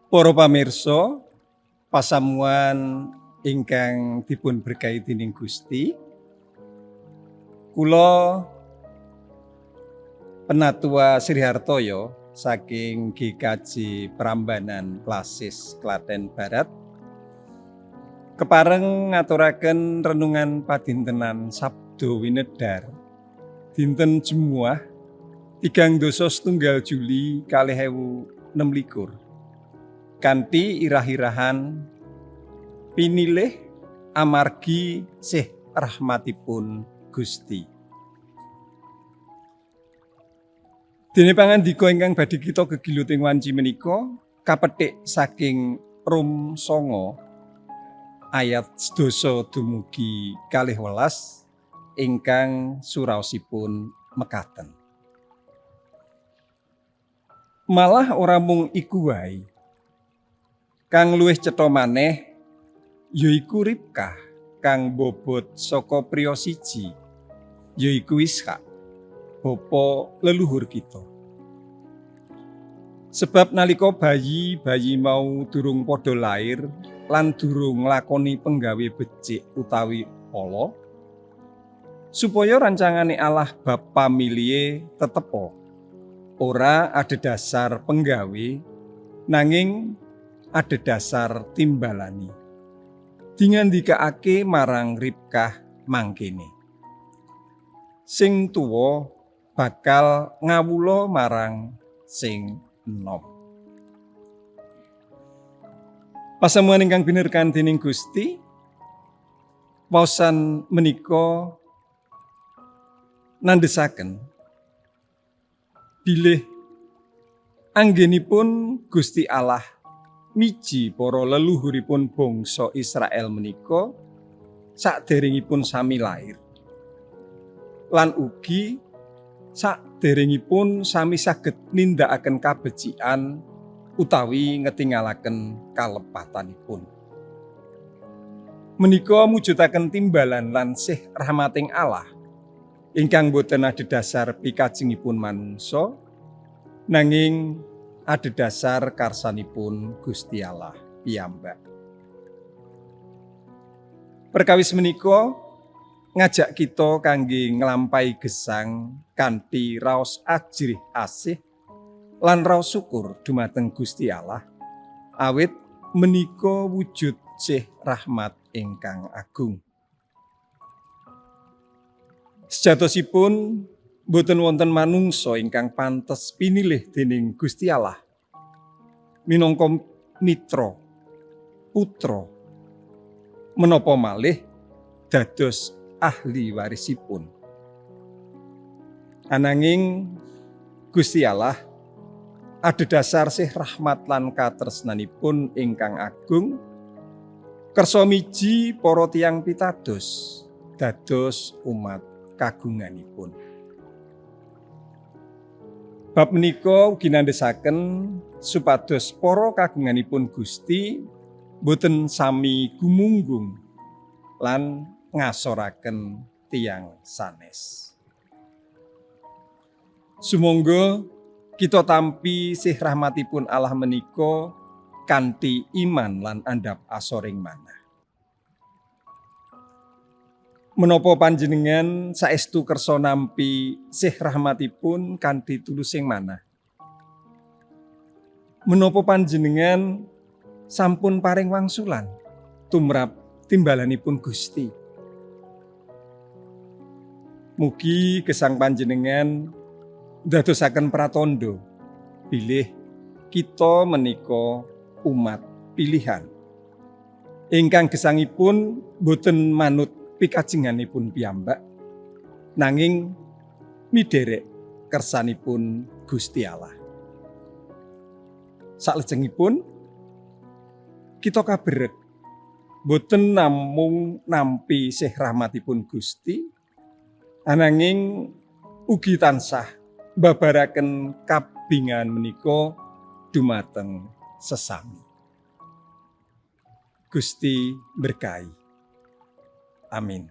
Para pamirsa, pasamuan ingkang dipun berkahi dening Gusti, kula Penatua Sri Hartoyo saking GKJ Prambanan Klasis Klaten Barat kepareng ngaturaken renungan padintenan Sabdo Winedar dinten Jemuah 31 Juli 2026 kanthi irah-irahan pinilih amargi sih rahmatipun Gusti. Dene pangandika ingkang badhe kita gegilut ing wanci menika kapethik saking Rom 9 ayat 10 dumugi 12 ingkang suraosipun mekaten. Malah ora mung iku wae. Kang luwih cetha maneh yaiku Ribkah kang bobot saka priya siji yaiku Ishak, bapa leluhur kita. Sebab nalika bayi-bayi mau durung padha lair lan durung nglakoni penggawe becik utawi ala, supaya rancangane Allah bab pamilihe tetepa, ora adhedhasar penggawe nanging adhedhasar timbalani. Dingandikaake marang Ribkah mangkene, sing tuwa bakal ngawula marang sing enom. Pasamuan ingkang binerkan dening Gusti, waosan menika nandhesaken bilih anggenipun Gusti Allah miji para leluhuripun bangsa Israel menika saderengipun sami lair lan ugi saderengipun sami saged nindakaken kabecikan utawi ngetingalaken kalepatanipun. Menika mujudaken timbalan lan sih rahmating Allah ingkang boten adhedhasar pikajengipun manungsa nanging adhedhasar karsanipun Gusti Allah piyambak. Perkawis menika ngajak kita kangge nglampahi gesang kanthi raos ajrih asih lan raos syukur dumateng Gusti Allah, awit menika wujud sih rahmat ingkang agung. Sejatosipun boten wonten manungsa ingkang pantes pinilih dening Gusti Allah minangka mitra, putra, menapa malih dados ahli warisipun. Ananging Gusti Allah adhedhasar sih rahmat lan katresnanipun ingkang agung kersa miji para tiyang pitados dados umat kagunganipun. Bab menika ugi nandhesaken supados para kagunganipun Gusti boten sami gumunggung lan ngasoraken tiyang sanes. Sumangga kita tampi sih rahmatipun Allah menika kanthi iman lan andhap asoring manah. Menapa panjenengan saestu kersa nampi sih rahmatipun kanthi tulusing manah? Menapa panjenengan sampun paring wangsulan tumrap timbalanipun Gusti? Mugi gesang panjenengan ndadosaken pratandha bilih kita menika umat pilihan ingkang gesangipun boten manut pikajenganipun piyambak nanging midherek kersanipun Gusti Allah. Salajengipun kita kaberek boten namung nampi sih rahmatipun Gusti, ananging ugi tansah mbabaraken kabingan menika dumateng sesami. Gusti berkahi. Amin.